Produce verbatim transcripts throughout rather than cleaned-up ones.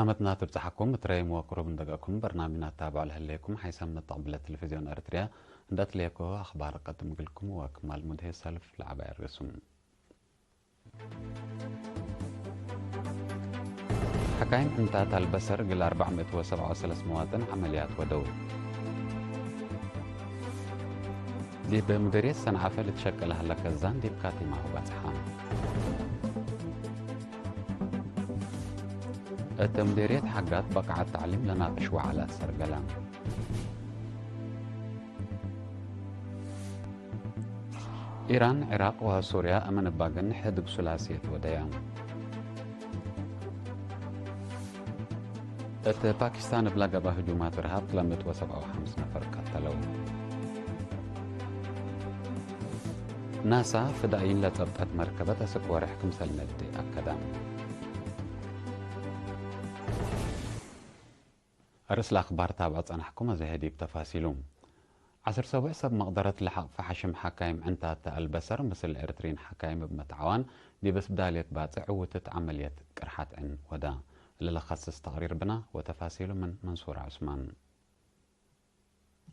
ሰላምትና ትብጽሐኩም፣ እትረይም ወቅሩብ እንደገእኩም በርናምጅና ትታብዑ ለህሌኩም፣ ሓይሰ ምን ተቅብለ ቴሌቪዝዮን ኤረትርያ እንደ አትሌኮ አኽባር ቀድም እግልኩም ወክማል ሙድሄ ሰልፍ ለዐባይ አርእሱም። ሐካይም ዕንታት አልበሰር እግል አርበዕ ምእት ወሰብዓ ወሰለስ መዋጥን ዐመልያት ወደው። ዲብ ሙዲርየት ሰንዓፈ ልትሸቅል ሀለ ከዛን ዲብ ካቲማሁ በጽሐ። እት ሙዲርየት ሐጋት በቃዐት ተዕሊም ለናቅሽ ወዐለ ሰርገለ። ኢራን፣ ዕራቅ ወሱርያ አመ ንባግን ሕድግ ሱላስየት ወደያ። እት ፓኪስታን እብላ ገብአ ህጁማት እርሃብ ክለ ምእት ወሰብዓ ወሐምስ ነፈር ቀተለው። ናሳ፣ ፍዳኢን ለጸብጠት መርከበት አስክ ወሬሕ ክምሰል ነዴ አከደ። አርእስ ለአኽባር ታብዐ ጸናሕኩም፣ አዜ ዲብ ተፋሲሉ። ዐስር ሰቡዕ ሰብ መቅደረት ለሐቅፈ ሐሽም ሐካይም ዕንታት አልበሰር፣ ምስል ኤረትርይን ሐካይም እብ መትዓዋን ዲብ እስብዳልየት ባጽዕ ዕውትት ዐመልየት ቅርሓት ዕን ወዳ። እሊ ለከስስ ተቅሪር ብና ወተፋሲሉ ምን መንሱር ዑስማን።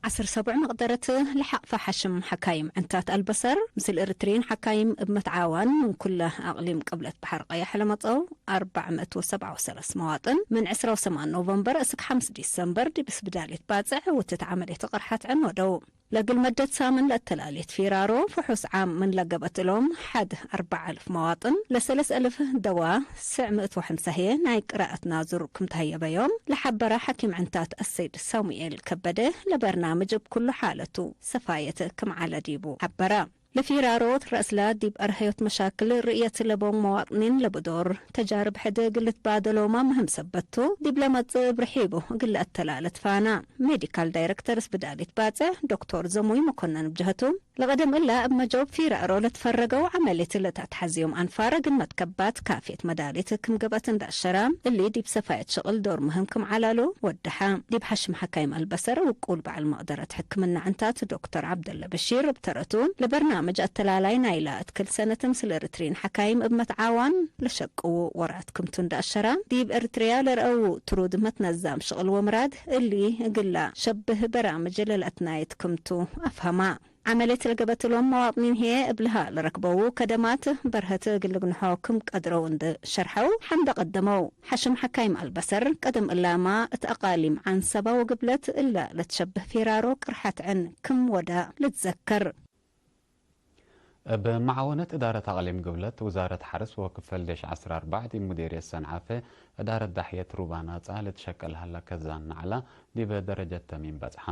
ዐስር ሰቡዕ መቅደረት ለሐቅፈ ሐሽም ሐካይም ዕንታት አልበሰር፣ ምስል ኤረትርይን ሐካይም እብ መትዓዋን ምን ኩለ አቅሊም ቅብለት በሐር ቀየሕ ለመጽአው አርበዕ ምእት ወሰብዓ ወሰለስ መዋጥን፣ ምን ዕስራ ወሰማን ኖቨምበር እስክ ሐምስ ዲሰምበር ዲብ እስብዳልየት ባጽዕ ዕውትት ዐመልየት ቅርሓት ዕን ወደው። ለእግል መደት ሳምን ለአተላሌት ፊራሮ ፍሑስ ዓም ምን ለገብአት እሎም፣ ሐድ አርበዕ አልፍ መዋጥን ለሰለስ አልፍ ደዋ ስዕ ምእት ወሐምሳ ህዬ ናይ ቅራአት ናዙር ክም ተሀየበዮም ለሐበረ ሐኪም ዕንታት አሰይድ ሳሙኤል ከበደ፣ ለበርናምጅ እብ ኩሉ ሓለቱ ሰፋየት ክም ዐለ ዲቡ ሐበረ። ለፊራሮ ረአስለ ዲብ አርሀዮት መሻክል ርእየት ለቦም መዋጥኒን ለቡ ዶር ተጃርብ ሕድ እግል ልትባደሎመ ምህም ሰበት ቱ፣ ዲብ ለመጽእ እብ ርሒቡ እግል ለአተላለት ፋና። ሜዲካል ዳይረክተር እስብዳሊት ባጽዕ ዶክቶር ዘሙይ መኮነን እብ ጀህቱ፣ ለቀደም እለ እብ መጆብ ፊራሮ ለትፈረገው ዐመልየት ለተአትሐዝዮም አንፋር እግል መትከባት ካፍየት መዳሊት ክም ገብአት እንደ አሸረ፣ እሊ ዲብ ሰፋየት ሽቅል ዶር ምህም ክም ዐላሉ ወደሐ። ዲብ ሐሽም ሐካይም አልበሰር ውቁል በዐል መቅደረት ሕክምና ዕንታት ዶክተር ዐብደለ በሺር እብ ተረቱ፣ ለበርናምጅ አተላላይ ናይላ እት ክል ሰነት ምስል ኤረትርይን ሐካይም እብ መትዓዋን ለሸቅዉ ወራት ክምቱ እንደ አሸረ፣ ዲብ ኤረትርያ ለረአዉ ትሩድ መትነዛም ሽቅል ወምራድ እሊ እግላ ሸብህ በራምጅ ለለአትናየት ክምቱ አፍሀማ። ዐመልየት ለገበት እሎም መዋጥኒን ህዬ እብልሃ ለረክበዉ ከደማት በርሀት እግል ልግንሖ ክም ቀድረው እንደ ሸርሐው ሐምደ ቀደመው። ሐሽም ሐካይም አልበሰር ቀደም እላማ እት አቃሊም ዐንሰበ ወግብለት እለ ለትሸብህ ፊራሮ ቅርሐት ዕን ክም ወደ ልትዘከር። እብ መዓወነት እዳረት አቅሊም ግብለት፣ ውዛረት ሐርስ ወክፈል ዴሽ ዐስር አርበዕ ዲብ ሙዴርየት ሰንዓፈ እዳረት ዳሕየት ሩባ ናጻ ልትሸቀል ሀለ ከዛን ነዕላ ዲብ ደረጀት ተሚም በጽሐ።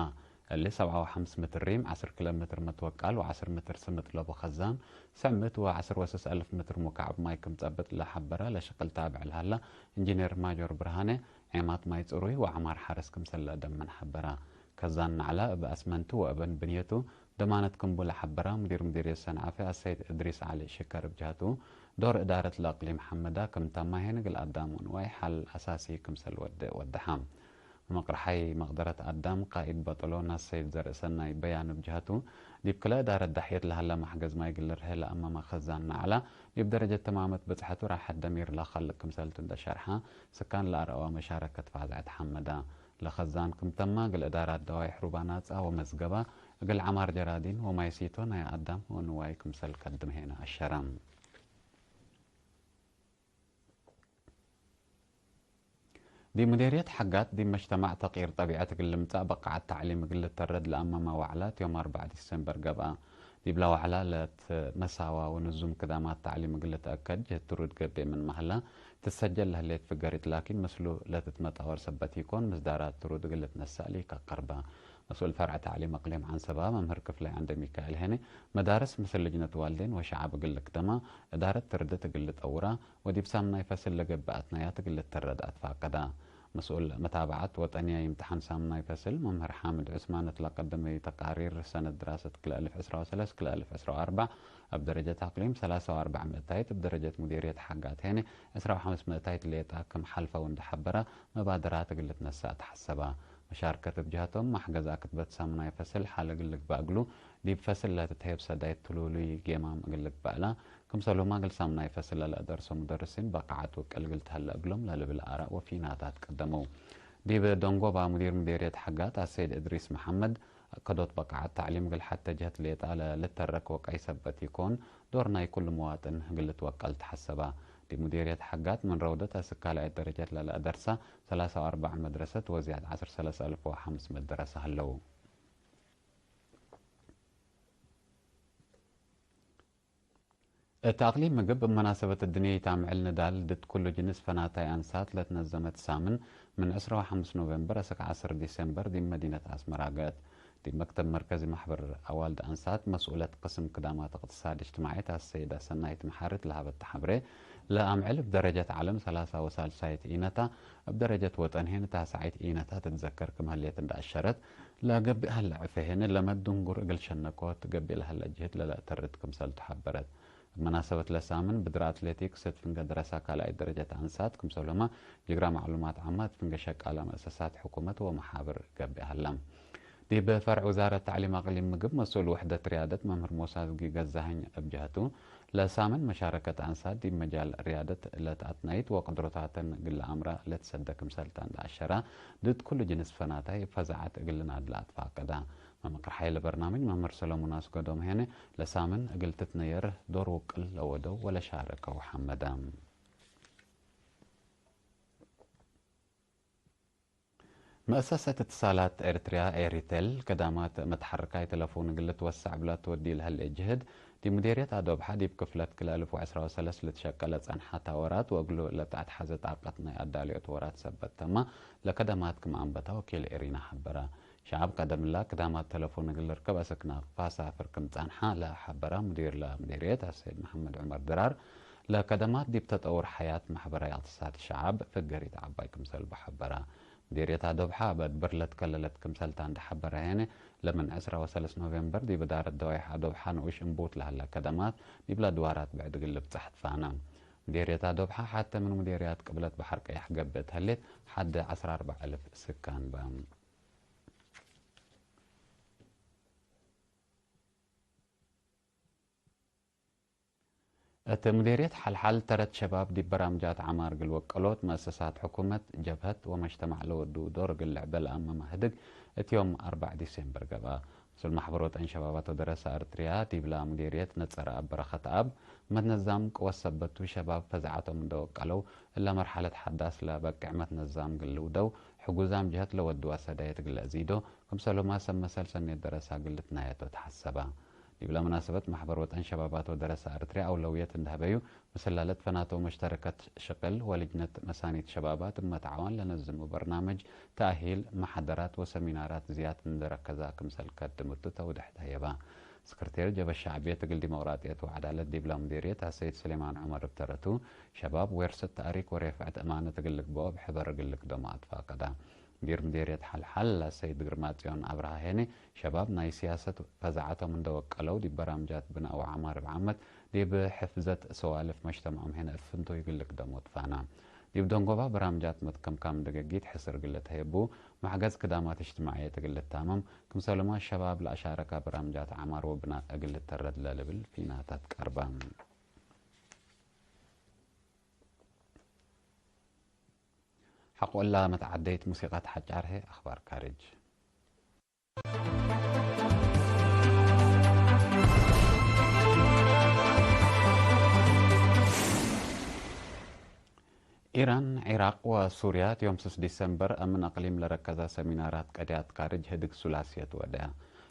እሊ ሰብዓ ወሐምስ ምትር ሪም፣ ዐስር ኪሎ ሜትር መትወቃል ወዐስር ምትር ስምጥ ለቡ ከዛን፣ ስዕ ምእት ወዐስር ወስስ አልፍ ምትር ሙካዕብ ማይ ክም ጸብጥ ለሐበረ ለሽቅል ታብዕ ለሀለ እንጂኔር ማጆር ብርሃነ፣ ዔማት ማይ ጽሩይ ወዐማር ሐርስ ክምሰል ለአደምን ሐበረ። ከዛን ነዕላ እብ አስመንቱ ወእበን ብንየቱ ደማነት ክምቡ ለሐበረ ሙዲር ሙዲርየት ሰንዓፈ አሰይድ እድሪስ ዐሊ ሽከር እብ ጀህቱ፣ ዶር እዳረት ለእቅሊም ሐመዳ ክም ተማሄን እግል አዳም ወንዋይ ሐል አሳሲ ክምሰል ወዴ ወደሐ። መቅርሓይ መቅደረት አዳም ቃኢድ በጠሎ ናሰይብ ዘርእሰናይ በያን እብ ጀህቱ፣ ዲብ ክለ እዳረት ዳሕየት ለሀለ መሕገዝ ማይ እግል ልርሀ ለአመመ ከዛን ነዕላ፣ ዲብ ደረጀት ተማመት ብጽሐቱ ራሐት ደሚር ለከልቅ ክምሰልቱ እንደ ሸርሐ፣ ስካን ለአርአወ መሻረከት ፋዝዐት ሐመዳ። ለከዛን ክም ተመ፣ እግል እዳራት ደዋይሕ ሩባ ናጻ ወመዝገበ፣ እግል ዐማር ጀራዲን ወማይ ሲቶ ናይ አዳም ወንዋይ ክምሰል ከድም ሄነ አሸረ። ዲብ ሙዴርየት ሐጋት፣ ዲብ መጅተማዕ ተቅይር ጠቢዐት እግል ልምጸእ በቃዐት ተዕሊም እግል ልተረድ ለአመመ ወዕላት ዮም አርበዕ ዲሴምበር ገብአ። ዲብለ ወዕላ ለትመሳዋ ወንዙም ክዳማት ተዕሊም እግል ልትአከድ ጅህት ትሩድ ገብእ ምንመ ሀላ፣ ትሰጀል ለህሌት ፍገሪት ላኪን፣ ምስሉ ለትትመጣወር ሰበት ኢኮን፣ ምስዳራት ትሩድ እግል ልትነሰእ ሊከ ቀርበ። መስኡል ፈርዕ ተዕሊም እቅሊም ዐንሰባ መምህር ክፍላይ ዐንደሚካኤል ሄኔ፣ መዳርስ ምስል ልጅነት ዋልዴን ወሸዐብ እግል ልክደማ፣ እዳረት ትርድት እግል ልጠውራ፣ ወዲብ ሳምናይ ፈስል ለገብእ አትናያት እግል ልተረድ አትፋቀዳ። መስኡል መታብዐት ወጠንያይ እምትሓን ሳምናይ ፈስል መምህር ሓምድ ዑስማን እት ለቀደመዩ ተቃሪር፣ ሰነት ድራሰት ክልኤ አልፍ ዕስራ ወሰለስ ክልኤ አልፍ ዕስራ ወአርበዕ እብ ደረጀት አቅሊም ሰላሳ ወአርበዕ ምእታይት፣ እብ ደረጀት ሙዴርየት ሐጋት ሄኔ ዕስራ ወሐምስ ምእታይት ሌጣ ክም ሐልፈው እንዴ ሐበረ፣ መባደራት እግል ልትነሰእ ተሐሰበ። መሻርከት እብ ጀሀቶም፣ መሕገዝ አክትበት ሳምናይ ፈስል ሐል እግል ልግበእ እግሉ፣ ዲብ ፈስል ለትትሄብ ሰዳይት ትሉሉይ ጌማም እግል ልግበእ እላ፣ ክምሰልሁመ እግል ሳምናይ ፈስል ለለአደርሶ ሙደርሲን በቃዐት ውቅል እግል ተሀለ እግሎም ለልብል አራእ ወፊናታት ቀደመው። ዲብ ደንጎባ ሙዲር ሙዴርየት ሐጋት አሰይድ እድሪስ መሐመድ፣ ከዶት በቃዐት ተዕሊም እግል ሐቴ ጀህት ሌጣ ለልተረክ ወቀይ ሰበት ኢኮን፣ ዶር ናይ ኩሉ መዋጥን እግል ልትወቀል ተሐሰባ። ዲብ ሙዴርየት ሐጋት ምን ረውደት እስክ ካልኣይት ደረጀት ለለአደርሳ ሰላሳ ወአርበዕ መድረሰት ወዝያድ ዐስር ሰለስ አልፍ ወሐምስ መድረሰ ሀለው። እት አቅሊም ምግብ እብ መናሰበት እድንየይት አምዕል ንዳል ድድ ኩሉ ጅንስ ፈናታይ አንሳት ለትነዘመት ሳምን ምን ዕስራ ወሐምስ ኖቬምበር እስክ ዐስር ዲሴምበር ዲብ መዲነት አስመራ ገአት። ዲብ መክተብ መርከዚ ማሕበር አዋልድ አንሳት መስኡለት ቅስም ክዳማት እቅትሳድ እጅትማዒት አሰይደ ሰናይት መሓሪ እት ለሀበተ ሐብሬ፣ ለአምዕል እብ ደረጀት ዐለም ሰላሳ ወሳልሳይት ኢነታ፣ እብ ደረጀት ወጠን ሄን ታስዓይት ኢነታ ትትዘከር ክም ህሌት እንደ አሸረት፣ ለገብእ ሀለ ዕፌ ሄን ለመ ድንጉር እግል ሸነቆት ገብእ ለሀለ ጅህድ ለለአተርድ ክምሰልቱ ሐበረት። እብ መናሰበት ለሳምን ብድር አትሌቲክስ እት ፍንገ ደረሳ ካልኣይት ደረጀት አንሳት ክምሰልሁመ ጅግራ ማዕሉማት ዓማት ፍንገ ሸቃለ መእሰሳት ሕኩመት ወመሓብር ገብእ ሀለ። ዲብ ፈርዕ ውዛረት ተዕሊም አቅሊም ምግብ መስኡል ውሕደት ርያደት መምህር ሞሳዝጊ ገዛኸኝ እብ ጀህቱ፣ ለሳምን መሻረከት አንሳት ዲብ መጃል ርያደት ለተአትናይት ወቅድሮታተን እግል ለአምራ ለትሰደ ክምሰልታ እንደ አሸራ፣ ድድ ኩሉ ጅንስ ፈናታይ ፈዛዐት እግል ልናድላ አትፋቀዳ። መመክር ሐይለ በርናምጅ መምህር ሰለሙን አስገዶም ሄነ፣ ለሳምን እግል ትትነየር ዶር ውቅል ለወደው ወለሻረከው ሐመደ። መእሰሰት እትሳላት ኤርትርያ ኤሪቴል፣ ከዳማት መትሐርካይ ተለፎን እግል ልትወሰዕ ብላ ትወዲ ለህሌት ጅህድ፣ ዲብ ሙዴርየት አዶብሐ ዲብ ክፍለት ክልኤ አልፍ ወዕስራ ወሰለስ ልትሸቀለ ጸንሐ ታወራት ወእግሉ ለተአትሐዘ ጣቀት ናይ አዳልዮት ወራት ሰበት ተማ፣ ለከደማት ክም አንበታ ወኪል ኤሪና ሐበረ። ሸዐብ ቀደምላ ክዳማት ተለፎን እግል ልርከብ አስክ ናቅፋ ሳፍር ክም ጸንሐ ለሐበረ ሙዲር ለሙዴርየት አሰይድ መሐመድ ዑመር ድራር፣ ለከደማት ዲብ ተጠውር ሐያት ማሕበራይ እቅትሳድ ሸዐብ ፍገሪት ዐባይ ክምሰልቡ ሐበረ። ሙዴርየት አዶብሐ እብ አድብር ለትከለለት ክምሰልታ እንደ ሐበረ ሄነ፣ ለምን ዕስራ ወሰለስ ኖቬምበር ዲብ እዳረት ደዋይሕ አዶብሐ ንኡሽ እንቡት ለሀለ ከደማት ዲብለ አድዋራት ብዕድ እግል ልብጸሕ ትፋነ። ሙዴርየት አዶብሐ ሐቴ ምን ሙዴርያት ቅብለት በሐር ቀየሕ ገብእ እት ህሌት ሐደ ዐስራ አርበዕ አልፍ ስካን በ። እት ሙዴርየት ሐልሐል ተረት ሸባብ ዲብ በራምጃት ዐማር እግል ወቀሎት መአሰሳት ሕኩመት፣ ጀብሀት ወመጅተማዕ ለወዱ ዶር እግል ልዕበ ለአመመ ህድግ እት ዮም አርበዕ ዲሴምበር ገብአ። ምስል ማሕበር ወጠን ሸባባት ወደረሰ አርትርያ ዲብላ ሙዴርየት ነጸረ አብ በረኸት አብ፣ መትነዛም ቅወት ሰበት ቱ ሸባብ ፈዛዐቶም እንደ ወቀለው፣ እለ መርሐለት ሐዳስ ለበቅዕ መትነዛም እግል ልውደው፣ ሕጉዛም ጀህት ለወድዋ ሰዳየት እግል ለአዚዶ፣ ክምሰልሁመ ሰብ መሰል ሰኔት ደረሳ እግል ልትናየቶ ተሐሰበ። ዲብለ መናሰበት ማሕበር ወጠን ሸባባት ወደረሰ አርትርያ አውለውየት እንደ ሀበዩ፣ ምስል ላለት ፈናተው መሽተረከት ሽቅል ወልጅነት መሳኒት ሸባባት እብ መትዓዋን ለነዝሙ በርናመጅ ተእሂል፣ መሐደራት ወሰሚናራት ዝያድ እንደ ረከዛ ክምሰል ከድምቱ ተውድሕ ተህየባ። ስክርቴር ጀበ ሸዕብየት እግል ዲሞቅራጥየት ወዐዳለት ዲብለ ሙዴርየት አሰይድ ሱሌማን ዑመር እብ ተረቱ፣ ሸባብ ዌርሰት ተእሪክ ወሬፍዐት እማነት እግል ልግበኦ እብ ሕበር እግል ልክደሞ አትፋቀዳ። ሙዲር ምዴርየት ሐልሐል ለሰይድ ግርማጽዮን አብርሃ ሄኔ፣ ሸባብ ናይ ሲያሰት ፈዛዐቶም እንደ ወቀለው፣ ዲብ በራምጃት ብናእ ወዐማር እብ ዓመት፣ ዲብ ሕፍዘት ሰዋልፍ መጅተምዖም ሄነ እብ ፍንቱይ እግል ልክደሞ ትፋና። ዲብ ደንጎባ በራምጃት መትከምካም እንደ ገጊት ሕስር እግል ልትሀየቡ፣ መሕገዝ ክዳማት እጅትማዕየት እግል ልታመም፣ ክምሰልሁመ ሸባብ ለአሻረካ በራምጃት ዐማር ወብናእ እግል ልተረድ ለልብል ፊናታት ቀርበ። ሐቆላ መትዓደይት ሙሲቀት ሐጫር ህይ አኽባር ካርጅ። ኢራን፣ ዒራቅ ወሱርያ፣ ዮም ስስ ዲሰምበር፣ አምን አቅሊም ለረከዘ ሰሚናራት ቀድያት ካርጅ ህድግ ሱላስየት ወደያ።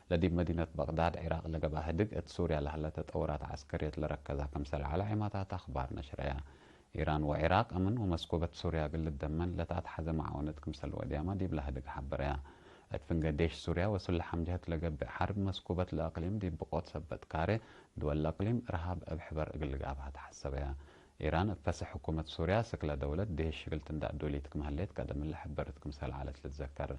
ለዲብ መዲነት በቅዳድ ዒራቅ ለገብአ ህድግ፣ እት ሱርያ ለሀለ ተጠውራት ዐስከርየት ለረከዘ ክምሰል ዐለ ዔማታት አኽባር ነሽረያ። ኢራን ወዒራቅ አምን ወመስኩበት ሱርያ እግል ልደመን ለተአትሐዘ መዓወነት ክምሰል ወድያመ ዲብለ ህድግ ሐበረያ። እት ፍንገ ዴሽ ሱርያ ወስለሐም ጀህት ለገብእ ሐርብ መስኩበት ለአቅሊም ዲብ ብቆት ሰበት ካሬ፣ ድወል ለአቅሊም እርሃብ እብ ሕበር እግል ልግአብሀ ተሐሰበያ። ኢራን እብ ፈሰሕ ሕኩመት ሱርያ ስክለ ደውለት ዴሽ እግል ትንዳእ ዶሊት ክም ህሌት ቀደም እለ ሐበርት ክምሰል ዐለት ልትዘከር።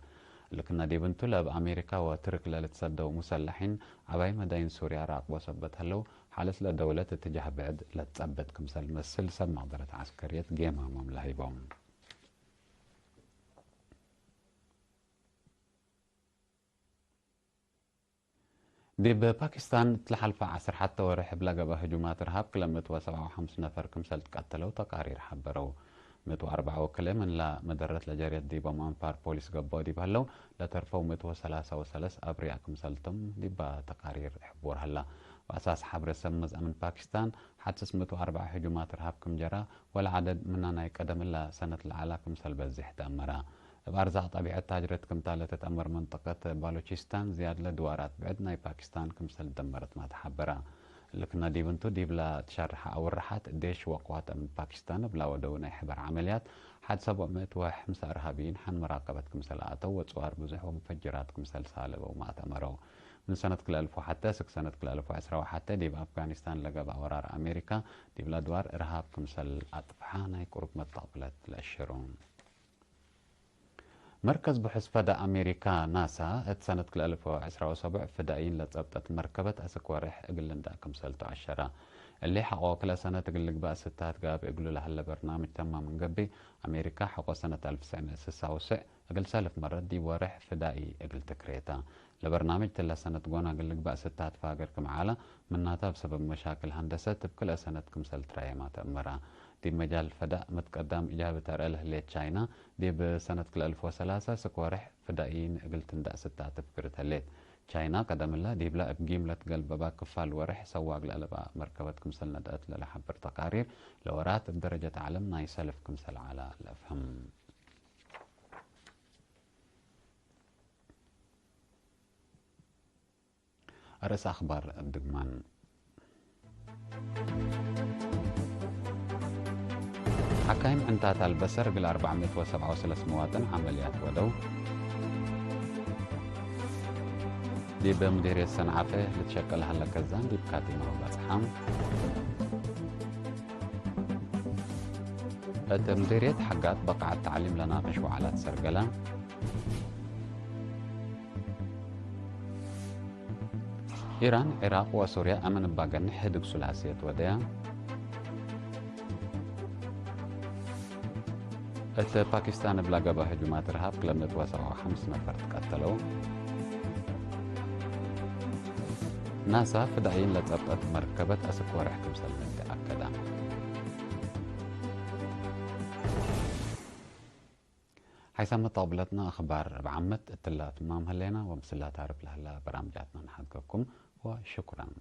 ልክነ ዲብ እንቱ ለእብ አሜሪካ ወትርክ ለልትሰደው ሙሰለሒን ዐባይ መዳይን ሱርያ ራቅቦ ሰበት ህለው፣ ሐልስ ለደውለት እትጃህ ብዕድ ለትጸብጥ ክምሰል መስል ሰብ መቅደረት ዐስከርየት ጌማሞም ለሀይቦም። ዲብ ፓኪስታን እት ለሐልፈ ዐስር ሐተ ወርሕ እብ ለገብአ ህጁማት እርሃብ ክለ ምእት ወሰብዓ ወሐምስ ነፈር ክምሰል ትቀተለው ተቃሪር ሐበረው። ምእት ወአርበዕ ወክልኤ ምንላ መደረት ለጀርየት ዲቦም አንፋር ፖሊስ ገብኦ ዲብ ሀለው፣ ለተርፈው ምእት ወሰላሳ ወሰለስ አብርያእ ክምሰልቶም ዲባ ተቃሪር ሕቡር ሀላ። ወአሳስ ሐብረ ሰብ መዝአምን ፓኪስታን፣ ሐት ስስ ምእት ወአርበዕ ህጁማት እርሃብ ክም ጀራ፣ ወለዐደድ ምና ናይ ቀደም እላ ሰነት ለዐላ ክምሰል በዝሕ ተአመራ። እብ አርዛቅ ጠቢዐት ታጅረት ክምታ ለትትአመር መንጠቀት ባሎቺስታን ዝያድ ለድዋራት ብዕድ ናይ ፓኪስታን ክምሰል ደመረትማ ተሐበረ። እሊ ክና ዲብ እንቱ፣ ዲብላ ትሸርሐ አውርሐት፣ ዴሽ ወቅዋት አምን ፓኪስታን እብላ ወደው ናይ ሕበር ዐመልያት፣ ሐድ ሰብዕ ምእት ወሐምሳ እርሃብይን ሐን መራቀበት ክምሰል አተው ወጽዋር ብዙሕ ወሙፈጅራት ክምሰል ሳለበውማ ተአመረው። ምን ሰነት ክልኤ አልፍ ወሐተ እስክ ሰነት ክልኤ አልፍ ወዐስራ ወሐተ ዲብ አፍጋኒስታን ለገብአ ወራር አሜሪካ፣ ዲብላ ድዋር እርሃብ ክምሰል አጥፍሐ ናይ ቅሩብ መተቅብለት ለአሸሩ። መርከዝ ብሑስ ፈዳእ አሜሪካ፣ ናሳ፣ እት ሰነት ክልኤ አልፍ ወዐስራ ወሰቡዕ ፍዳኢን ለጸብጠት መርከበት አስክ ወሬሕ እግል ልንዳእ ክምሰልቱ አሸረ። እሊ ሐቆ ክለ ሰነት እግል ልግባእ ስታት ጋብእ እግሉ ለሀለ በርናምጅ ተማም እንገብእ፣ አሜሪካ ሐቆ ሰነት አልፍ ትስዕ ምእት ስሳ ወስዕ እግል ሰልፍ መረት ዲብ ወሬሕ ፍዳኢ እግል ትክሬተ። ለበርናምጅ ትለ ሰነት ጎና እግል ልግባእ ስታት ፋግር ክም ዐለ፣ ምናተ እብ ሰበብ መሻክል ሀንደሰት እብ ክልኤ ሰነት ክምሰል ትራየማ ተአመረ። ዲብ መጃል ፈዳእ መትቀዳም እጃብት ተርአ ለህሌት ቻይና፣ ዲብ ሰነት ክልኤ አልፍ ወሰላሳ እስክ ወሬሕ ፍዳኢን እግል ትንዳእ ስታት ትፍክር ተሌት። ቻይና ቀደምላ ዲብላ እብ ጊም ለትገልበባ ክፋል ወሬሕ ሰዋግ ለአለባ መርከበት ክምሰል ነድአት ለለሐብር ተቃሪር፣ ለወራት እብ ደረጀት ዓለም ናይ ሰልፍ ክምሰል ዐላ ለአፍህም። አርእስ አክባር እብ ድግማን። ሐካይም ዕንታት አልበሰር እግል አርበዕ ምእት ወሰብዓ ወሰለስ መዋጥን ዐመልያት ወደው። ዲብ ሙዲርየት ሰንዓፈ ልትሸቀል ሀለ ከዛን ዲብ ካቲማሁ በጽሐ። እት ሙዲርየት ሐጋት በቃዐት ተዕሊም ለናቅሽ ወዐላት ሰርገለ። ኢራን፣ ዒራቅ ወሱርያ አምን እባ ገንሕ ህድግ ሱላስየት ወደያ። እት ፓኪስታን እብላ ገብአ ህጁማት እርሃብ ክለ ምእት ወሰብዓ ወሐምስ ነፈር ትቀተለው። ናሳ ፍዳኢን ለጸብጠት መርከበት አስክ ወሬሕ ክምሰል ምንዲ አከደ። ሓይሳም መጣብለትና አኽባር እብ ዓመት እትላ ትማም ህሌና፣ ወምስላ ታርፍ ለህላ በራምጃትና ንሓድገኩም ወሽኩራን።